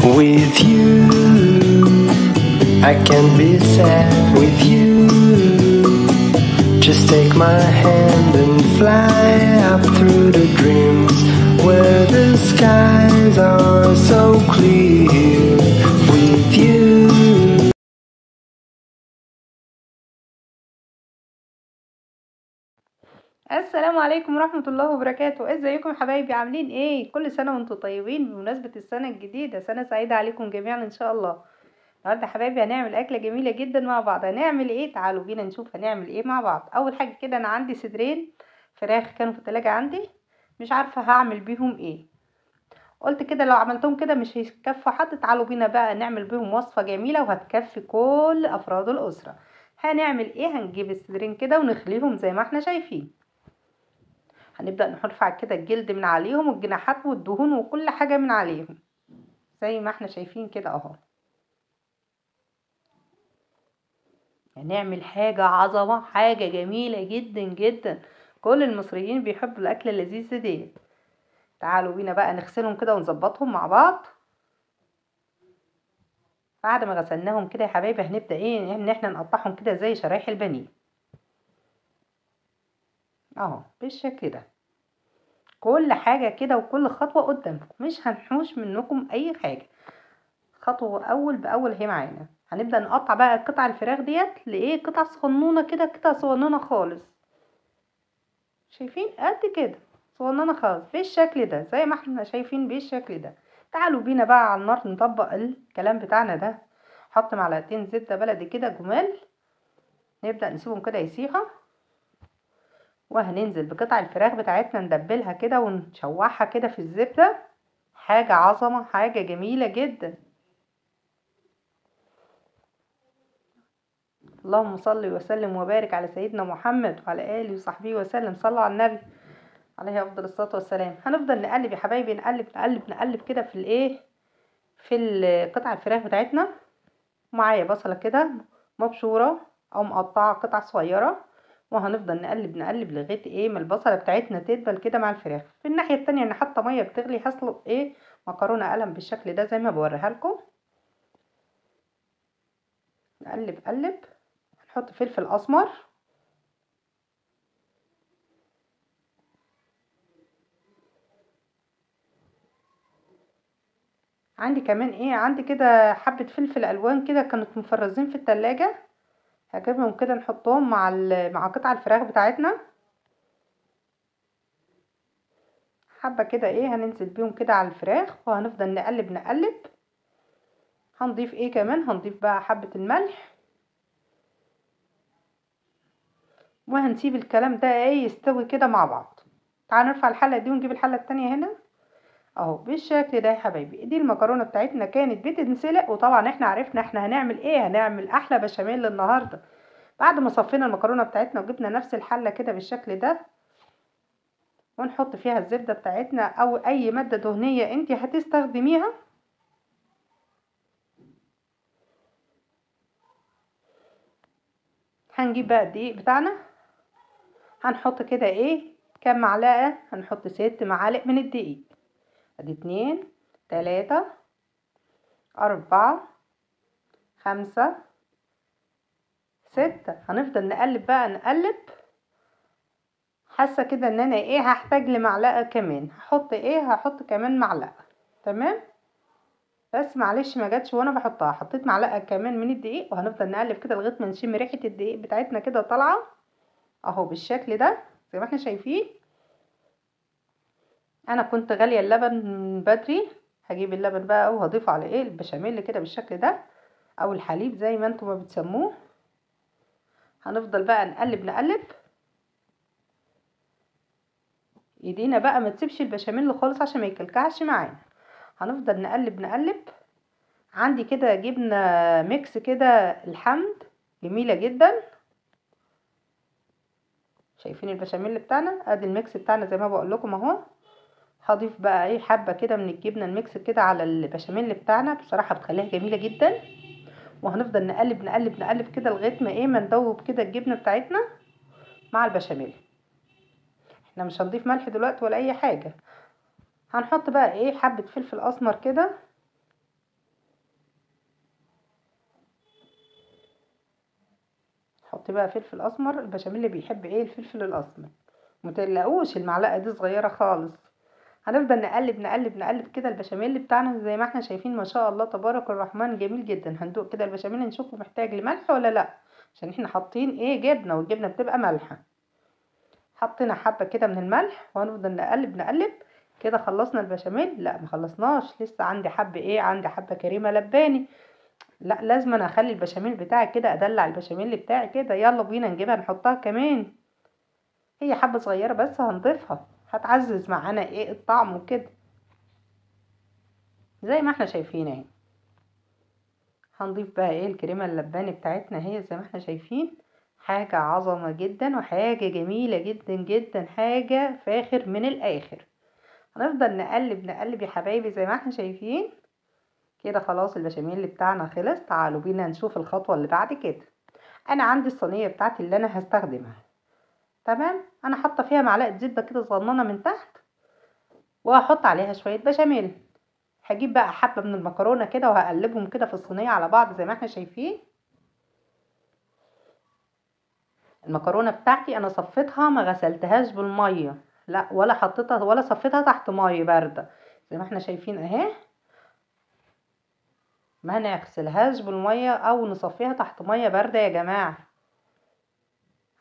With you, I can be sad with you. Just take my hand and fly up through the dreams where the skies are so clear. With you. السلام عليكم ورحمة الله وبركاته. ازيكم يا حبايبي، عاملين ايه؟ كل سنة وانتم طيبين. بمناسبة السنة الجديدة، سنة سعيدة عليكم جميعا ان شاء الله. النهارده يا حبايبي هنعمل اكلة جميلة جدا مع بعض. هنعمل ايه؟ تعالوا بينا نشوف هنعمل ايه مع بعض. اول حاجة كده، انا عندي صدرين فراخ كانوا في التلاجة عندي، مش عارفة هعمل بيهم ايه. قلت كده لو عملتهم كده مش هيكفوا حد. تعالوا بينا بقى نعمل بيهم وصفة جميلة وهتكفي كل افراد الاسرة. هنعمل ايه؟ هنجيب الصدرين كده ونخليهم زي ما احنا شايفين. هنبدأ نرفع كده الجلد من عليهم والجناحات والدهون وكل حاجة من عليهم زي ما احنا شايفين كده اهو. هنعمل حاجة عظمة، حاجة جميلة جدا جدا. كل المصريين بيحبوا الأكلة اللذيذة دي. تعالوا بينا بقى نغسلهم كده ونظبطهم مع بعض. بعد ما غسلناهم كده يا حبايبي هنبدأ ايه؟ ان احنا نقطعهم كده زي شرايح البانيه اهو بالشكل ده. كل حاجة كده وكل خطوة قدامكم، مش هنحوش منكم اي حاجة، خطوة اول باول اهي معانا. هنبدأ نقطع بقى قطع الفراخ ديت لايه؟ قطع صغنونة كده، قطع صغنونة خالص. شايفين قد كده صغنونة خالص بالشكل ده زي ما احنا شايفين بالشكل ده. تعالوا بينا بقى على النار نطبق الكلام بتاعنا ده. حط معلقتين زبدة بلدي كده جمال، نبدأ نسيبهم كده يسيحوا، وهننزل بقطع الفراخ بتاعتنا ندبلها كده ونشوحها كده في الزبدة. حاجة عظمة، حاجة جميلة جدا. اللهم صل وسلم وبارك على سيدنا محمد وعلى آله وصحبه وسلم. صلوا على النبي عليه افضل الصلاة والسلام. هنفضل نقلب يا حبايبي، نقلب نقلب نقلب كده في الايه، في قطع الفراخ بتاعتنا. معايا بصلة كده مبشورة او مقطعة قطع صغيرة، وهنفضل نقلب نقلب لغاية ايه ما البصله بتاعتنا تدبل كده مع الفراخ. في الناحية التانية انا حاطه مية بتغلي، هسلق ايه مكرونه قلم بالشكل ده زي ما بوريها لكم. نقلب قلب، هنحط فلفل اسمر، عندي كمان ايه، عندي كده حبه فلفل الوان كده كانت مفرزين في التلاجة، هجيبهم كده نحطهم مع قطع الفراخ بتاعتنا. حبه كده ايه هننزل بيهم كده على الفراخ، وهنفضل نقلب نقلب. هنضيف ايه كمان؟ هنضيف بقى حبه الملح، وهنسيب الكلام ده ايه يستوي كده مع بعض. تعالوا نرفع الحلة دي ونجيب الحلة التانية هنا اهو بالشكل ده يا حبايبي. دي المكرونه بتاعتنا كانت بتنسلق، وطبعا احنا عرفنا احنا هنعمل ايه، هنعمل احلى بشاميل النهارده. بعد ما صفينا المكرونه بتاعتنا وجبنا نفس الحلة كده بالشكل ده، ونحط فيها الزبدة بتاعتنا او اي مادة دهنية انت هتستخدميها. هنجيب بقى الدقيق بتاعنا، هنحط كده ايه كام معلقه؟ هنحط 6 معالق من الدقيق. ادي 2 3 4 5 6. هنفضل نقلب بقى نقلب. حاسه كده ان انا ايه هحتاج لمعلقه كمان، هحط ايه؟ هحط كمان معلقه. تمام، بس معلش ما جاتش وانا بحطها، حطيت معلقه كمان من الدقيق. وهنفضل نقلب كده لغاية ما نشم ريحه الدقيق بتاعتنا كده طالعه اهو بالشكل ده زي ما احنا شايفين. انا كنت غالية اللبن من بدري، هجيب اللبن بقى وهضيفه على ايه البشاميل كده بالشكل ده، او الحليب زي ما انتم ما بتسموه. هنفضل بقى نقلب نقلب. ايدينا بقى ما تسيبش البشاميل خالص عشان ما يكلكعش معانا. هنفضل نقلب نقلب. عندي كده جبنه mix كده الحمد جميلة جدا. شايفين البشاميل بتاعنا؟ ادي ال mix بتاعنا زي ما بقول لكم اهو. هضيف بقى ايه حبه كده من الجبنة ال mix كده على البشاميل بتاعنا، بصراحة بتخليها جميلة جدا. وهنفضل نقلب نقلب نقلب كده لغاية ما ايه ما ندوب كده الجبنة بتاعتنا مع البشاميل. احنا مش هنضيف ملح دلوقتي ولا اي حاجة. هنحط بقى ايه حبه فلفل اسمر كده حطي بقى فلفل اسمر، البشاميل اللي بيحب ايه الفلفل الاسمر. متقلقوش المعلقة دي صغيرة خالص. هنفضل نقلب نقلب نقلب كده البشاميل بتاعنا زي ما احنا شايفين ما شاء الله تبارك الرحمن، جميل جدا. هندوق كده البشاميل نشوفه محتاج لملح ولا لا، عشان احنا حاطين ايه جبنه، والجبنه بتبقى مالحة. حطينا حبه كده من الملح وهنفضل نقلب نقلب كده. خلصنا البشاميل؟ لا ما خلصناش، لسه عندي حبه ايه، عندي حبه كريمة لباني. لا لازم انا اخلي البشاميل بتاعي كده، ادلع البشاميل بتاعي كده. يلا بينا نجيبها نحطها كمان، هي حبه صغيرة بس هنضيفها، هتعزز معانا ايه الطعم وكده زي ما احنا شايفين اهي. هنضيف بقى ايه الكريمة اللباني بتاعتنا هي زي ما احنا شايفين، حاجة عظمه جدا وحاجه جميلة جدا جدا، حاجة فاخر من الاخر. هنفضل نقلب نقلب يا حبايبي زي ما احنا شايفين كده. خلاص البشاميل بتاعنا خلص. تعالوا بينا نشوف الخطوة اللي بعد كده. انا عندي الصينية بتاعتي اللي انا هستخدمها، تمام. انا حاطه فيها معلقه زبدة كده صغننه من تحت، وهحط عليها شوية بشاميل. هجيب بقى حبه من المكرونه كده وهقلبهم كده في الصينية على بعض زي ما احنا شايفين. المكرونه بتاعتي انا صفيتها، ما غسلتهاش بالمية، لا ولا حطيتها ولا صفيتها تحت مية باردة زي ما احنا شايفين اهي. ما نغسلهاش بالمية او نصفيها تحت مية باردة يا جماعة.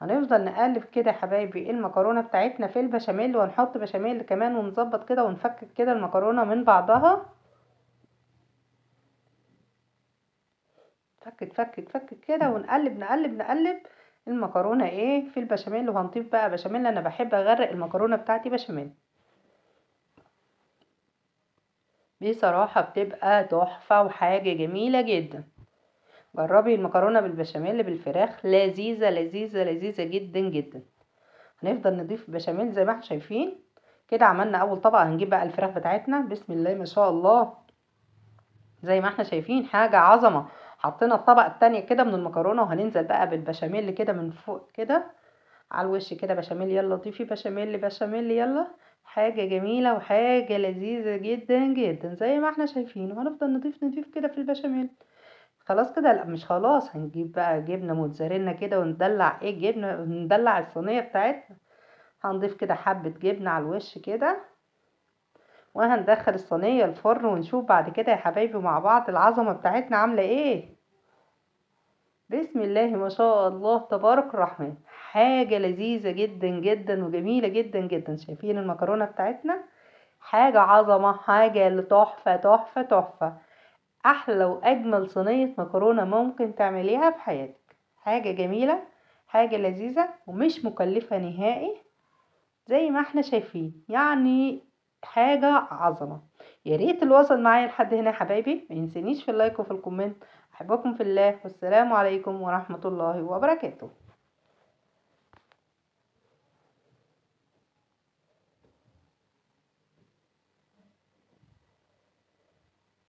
هنفضل نقلب كده يا حبايبي المكرونه بتاعتنا في البشاميل، وهنحط بشاميل كمان ونظبط كده ونفكك كده المكرونه من بعضها. فكك فكك فكك كده، ونقلب نقلب نقلب المكرونه ايه في البشاميل. وهنضيف بقى بشاميل، انا بحب اغرق المكرونه بتاعتي بشاميل، بصراحة بتبقى تحفة وحاجه جميلة جدا. جربي المكرونه بالبشاميل بالفراخ، لذيذة لذيذة لذيذة جدا جدا. هنفضل نضيف بشاميل زي ما احنا شايفين كده. عملنا اول طبقه، هنجيب بقى الفراخ بتاعتنا بسم الله ما شاء الله زي ما احنا شايفين حاجة عظمه. حطينا الطبقة التانية كده من المكرونه، وهننزل بقى بالبشاميل كده من فوق كده على الوش كده بشاميل. يلا ضيفي بشاميل بشاميل، يلا حاجة جميلة وحاجه لذيذة جدا جدا زي ما احنا شايفين. وهنفضل نضيف نضيف كده في البشاميل. خلاص كده؟ لا مش خلاص، هنجيب بقى جبنه موتزاريلا كده وندلع ايه جبنه، ندلع الصينية بتاعتنا. هنضيف كده حبه جبنه على الوش كده، وهندخل الصينية الفرن ونشوف بعد كده يا حبايبي مع بعض العظمة بتاعتنا عامله ايه. بسم الله ما شاء الله تبارك الرحمن، حاجة لذيذة جدا جدا وجميلة جدا جدا. شايفين المكرونه بتاعتنا حاجة عظمه، حاجة تحفة تحفة تحفة، احلى واجمل صينية مكرونه ممكن تعمليها في حياتك. حاجة جميلة، حاجة لذيذة، ومش مكلفة نهائي زي ما احنا شايفين، يعني حاجة عظمه. يا ريت اللي وصل معايا لحد هنا يا حبايبي ما ينسانيش في ال like وفي ال comment. احبكم في الله، والسلام عليكم ورحمة الله وبركاته.